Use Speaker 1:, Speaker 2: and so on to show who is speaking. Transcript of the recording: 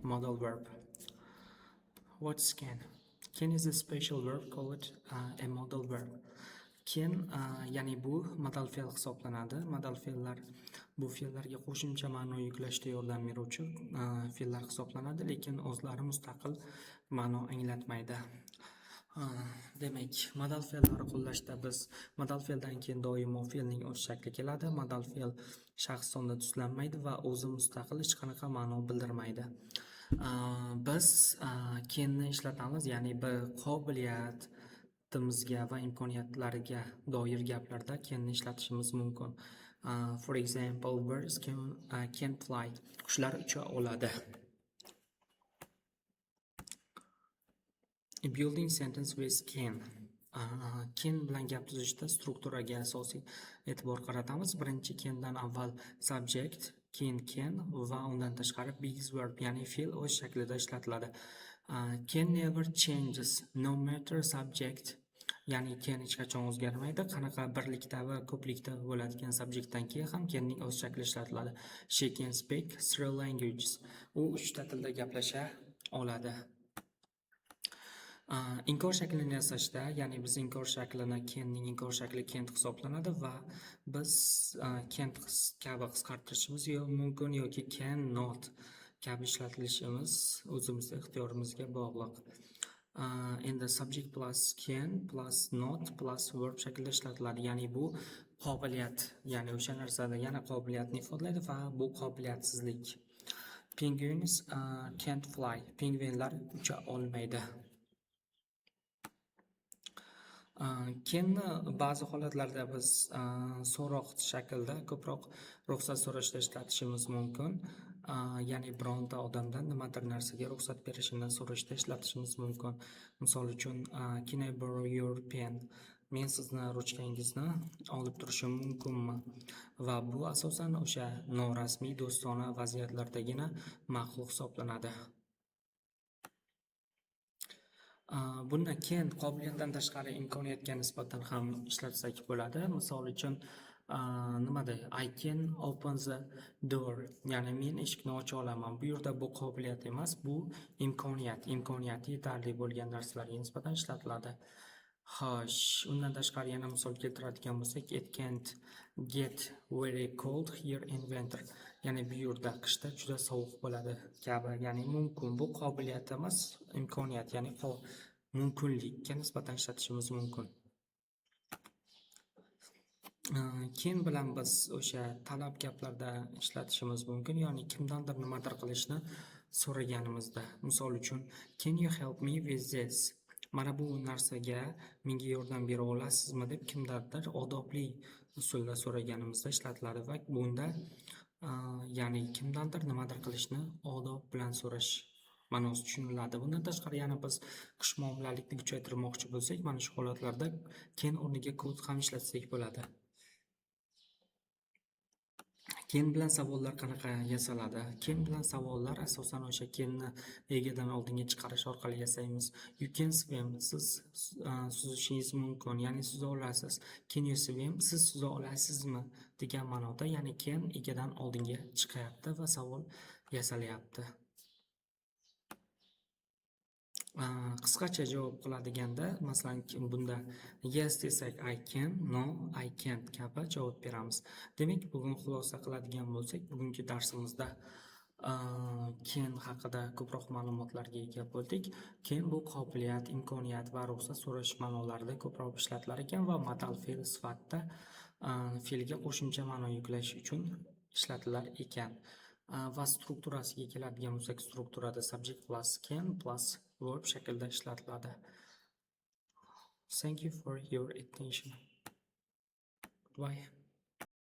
Speaker 1: Modal verb. What's can? Can is a special verb called a modal verb. Can, ya'ni bu modal fe'l hisoblanadi. Modal fe'llar bu fe'llarga qo'shimcha ma'no yuklashda yordam beruvchi fe'llar hisoblanadi, lekin o'zlari mustaqil ma'no anglatmaydi. Demak, modal fe'llarni qo'llashda biz modal fe'ldan keyin doimo fe'lning o'z shakli keladi. Modal fe'l shaxs sonda tuslanmaydi va o'zi mustaqil hech qanaqa ma'no bildirmaydi. Biz canni ishlatamiz, ya'ni bir qobiliyatimizga va imkoniyatlariga doir gaplarda canni ishlatishimiz mumkin. For example, birds can fly. Qushlar ucha oladi. Building sentence with can. Can bilan gap tuzishda strukturaga asosiy e'tibor qaratamiz. Birinchi candan avval subject, keyin can va undan tashqari base verb, ya'ni fe'l o'z shaklida ishlatiladi. Can never changes, no matter subject, ya'ni can hech qachon o'zgarmaydi. Qanaqa birlikda va ko'plikda bo'ladigan subjektdan keyin ham canning o'z shakli ishlatiladi. She can speak three languages. U uchta tilda gaplasha oladi. Inkor shaklini yasashda, ya'ni biz inkor shaklini canning inkor shakli can't hisoblanadi va biz can't kabi qisqartirishimiz mumkin yoki cannot kabi ishlatilishimiz o'zimizni ixtiyorimizga bog'liq. Endi subject plus can plus not plus verb shaklida ishlatiladi. Ya'ni bu qobiliyat, ya'ni o'sha narsada yana qobiliyatni ifodalaydi va bu qobiliyatsizlik. Penguins can't fly. Pingvinlar ucha olmaydi. Canni ba'zi holatlarda biz so'roq shaklda ko'proq ruxsat so'rashda ishlatishimiz mumkin. Ya'ni bironta odamdan nimadir narsaga ruxsat berishini so'rashda ishlatishimiz mumkin. Misol uchun, can I borrow your pen? Men sizni ruchkangizni olib turishim mumkinmi? Va bu asosan o'sha norasmiy do'stona vaziyatlardagina ma'qul hisoblanadi. Bundan keyin qobiliyatdan tashqari imkoniyatga nisbatan ham ishlatsak bo'ladi. Misol uchun, nimada I can open the door, ya'ni men eshikni ocha olaman. Bu yerda bu qobiliyat emas, bu imkoniyat, imkoniyati yetarli bo'lgan narsalarga nisbatan ishlatiladi. Xo'sh, undan tashqari yana misol keltiradigan bo'lsak, it can't get very cold here in winter. Ya'ni bu yerda qishda juda sovuq bo'ladi kabi, ya'ni mumkin bu qobiliyat emas, imkoniyat, ya'ni mumkinlikka nisbatan ishlatishimiz mumkin. Can bilan biz o'sha talab gaplarda ishlatishimiz mumkin, ya'ni kimdandir nimadir qilishni so'raganimizda. Misol uchun, can you help me with this? Mana bu narsaga menga yordam bera olasizmi deb kimdandir odobli usulda so'raganimizda ishlatiladi va bunda ya'ni kimdandir nimadir qilishni odob bilan so'rash ma'nosi tushuniladi. Bundan tashqari yana biz xushmuomalalikni kuchaytirmoqchi bo'lsak, mana shu holatlarda can o'rniga could ham ishlatsak bo'ladi. Can bilan savollar qanaqa yasaladi? Can bilan savollar asosan o'sha canni egadan oldinga chiqarish orqali yasaymiz. You can swim. Siz suzishingiz mumkin, ya'ni suza olasiz. Can you swim? Siz suza olasizmi degan ma'noda, ya'ni can egadan oldinga chiqayapti va savol yasalyapti. Qisqacha javob qiladiganda, masalan, bunda yes desak I can, no I can't kabi javob beramiz. Demak, bugun xulosa qiladigan bo'lsak, bugungi darsimizda can haqida ko'proq ma'lumotlarga ega bo'ldik. Can bu qobiliyat, imkoniyat va ruxsat so'rash ma'nolarida ko'proq ishlatilar ekan va modal fe'l sifatida fe'lga qo'shimcha ma'no yuklash uchun ishlatilar ekan. Va strukturasiga keladigan bo'lsak, strukturada subject plus can plus verb shaklida ishlatiladi. Thank you for your attention. Goodbye.